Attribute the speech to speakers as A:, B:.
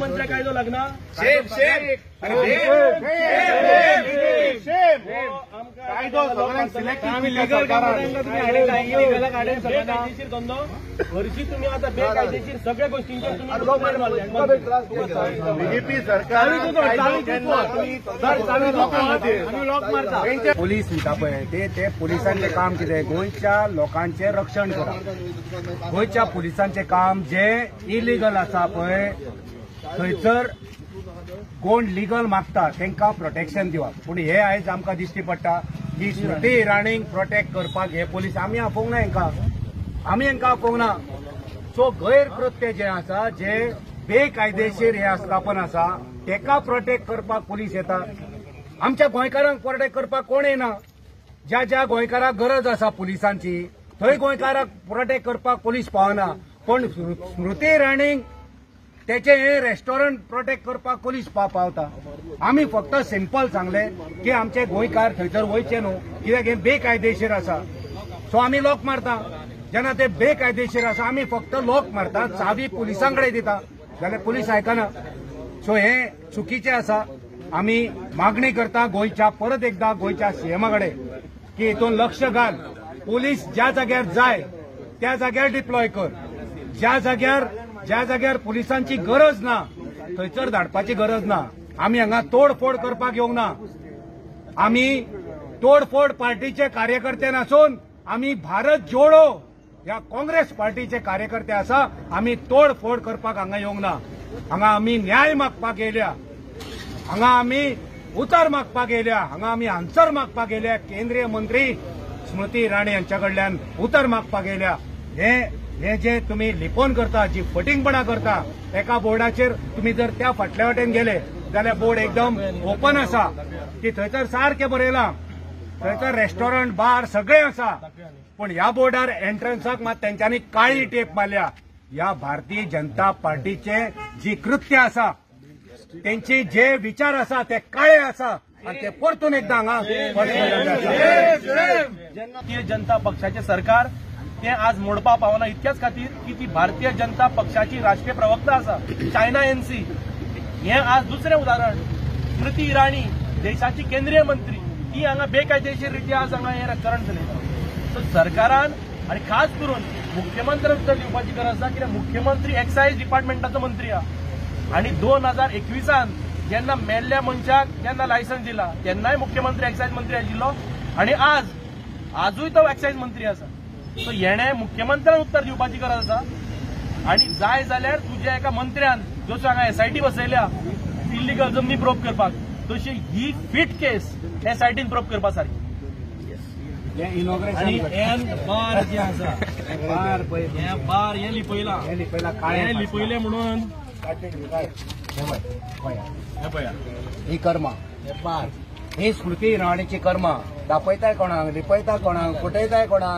A: मुख्यमंत्री कायदो लागना. बेकायदेशीर धंदो हरशी तुम्ही आता बेकायदेशीर सगळ्या गोष्टींचेर तुम्ही
B: बीजेपी सरकार
C: पोलीस म्हणटा पळय ते पोलिसांचें काम कितें, गोंयच्या लोकांचें रक्षण करप. गोंयच्या पोलिसांचें काम जे इलिगल आसा पळय थंयसर कोण लिगल मागता तांकां प्रोटेक्शन दिवप. पूण हे आयज आमकां दिश्टी पडटा की स्मृती इराणीक प्रोटेक्ट करपाक हे पोलीस आमी आपोवंक ना, हांकां आमी हांकां आपोवंक ना. सो गैरकृत्य जें आसा, जे बेकायदेशीर हे आस्थापन आसा तेका प्रोटेक्ट करपाक पोलीस येता. आमच्या गोंयकारांक प्रोटेक्ट करपाक कोण येना. ज्या ज्या गोंयकाराक गरज आसा पुलिसांची थंय गोंयकाराक प्रोटेक्ट करपाक पोलीस पावना. पण स्मृती इराणीक तेचे हे रेस्टॉरंट प्रोटेक्ट करपाक पोलीस पावता. आमी फक्त सिंपल सांगले की आमचे गोंयकार थंयसर वयचे न्हू, कित्याक हे बेकायदेशीर आसा. सो आमी लॉक मारता. जेन्ना ते बेकायदेशीर आसा आमी फक्त लॉक मारता, चावी पुलिसां कडेन दिता, जाल्यार पुलीस आयकना. सो हे चुकीचें आसा. आमी मागणी करता गोंयच्या परत एकदा गोंयच्या सीएमा कडेन की हितून लक्ष घाल. पोलीस ज्या जाग्यार जाय त्या जाग्यार डिप्लॉय कर. ज्या जाग्यार पोलिसांची गरज ना थंयसर धाडपाची गरज ना. आमी हांगा तोडफोड करपाक येवंक ना. आमी तोडफोड पार्टीचे कार्यकर्ते नासून आमी भारत जोडो ह्या काँग्रेस पार्टीचे कार्यकर्ते आसा. आमी तोडफोड करपाक हांगा येवंक ना. हांगा आमी न्याय मागपाक येयल्या, हांगा आमी उतर मागपाक येयल्या, हांगा आमी आन्सर मागपाक येयल्या. केंद्रीय मंत्री स्मृती इराणी हांच्या कडल्यान उतर मागपाक येयल्या. हे जे तुम्ही लिपोवन करता, जी फटींगपणा करता, एका बोर्डाचेर तुम्ही जर त्या फाटल्या वाटेन गेले जाल्यार बोर्ड एकदम ओपन आसा की थंयसर सारकें बरयलां, थंयसर रेस्टॉरंट बार सगळें आसा. पूण ह्या बोर्डार एंट्रन्साक मात तेंच्यांनी काळी टेप मारल्या. ह्या भारतीय जनता पार्टीचे जी कृत्य आसा, तेंचे जे विचार आसा ते काळे आसा आनी ते परतून एकदां हांगा
A: भारतीय जनता पक्षाचें सरकार ते आज मोडपा पावना इतक्याच खातीर की ती भारतीय जनता पक्षाची राष्ट्रीय प्रवक्ता आसा चायना एनसी. हें आज दुसरें उदाहरण. स्मृती इराणी देशाची केंद्रीय मंत्री ती हांगा बेकायदेशीर रित्या आज हांगा हें रेस्टॉरंट चलयता. सो सरकारान आनी खास करून मुख्यमंत्र्यान उत्तर दिवपाची गरज आसा, कित्याक मुख्यमंत्री एक्सायज डिपार्टमेंटाचो मंत्री आसा. आनी 2021 जेन्ना मेल्ल्या मनशाक जेन्ना लायसन्स दिला तेन्नाय मुख्यमंत्री एक्सायज मंत्री आशिल्लो आनी आज आजूय तो एक्सायज मंत्री आसा. सो हेणे मुख्यमंत्र्यान उत्तर दिवपाची गरज आसा. आनी जाय जाल्यार तुज्या एका मंत्र्यान जसो हांगा एसआयटी बसयल्या इल्लिगल जमनी प्रोब करपाक, तशी ही फिट केस एसआयटीन प्रोब करपा सारकी. आनी एन बार जे आसा हें बार हें लिपयलां, हें लिपयलें म्हणून
C: ही कर्मा बार ही स्मृती इराणीची कर्मा दाखयताय कोणाक, लिपयता कोणाक, फटयताय कोणाक.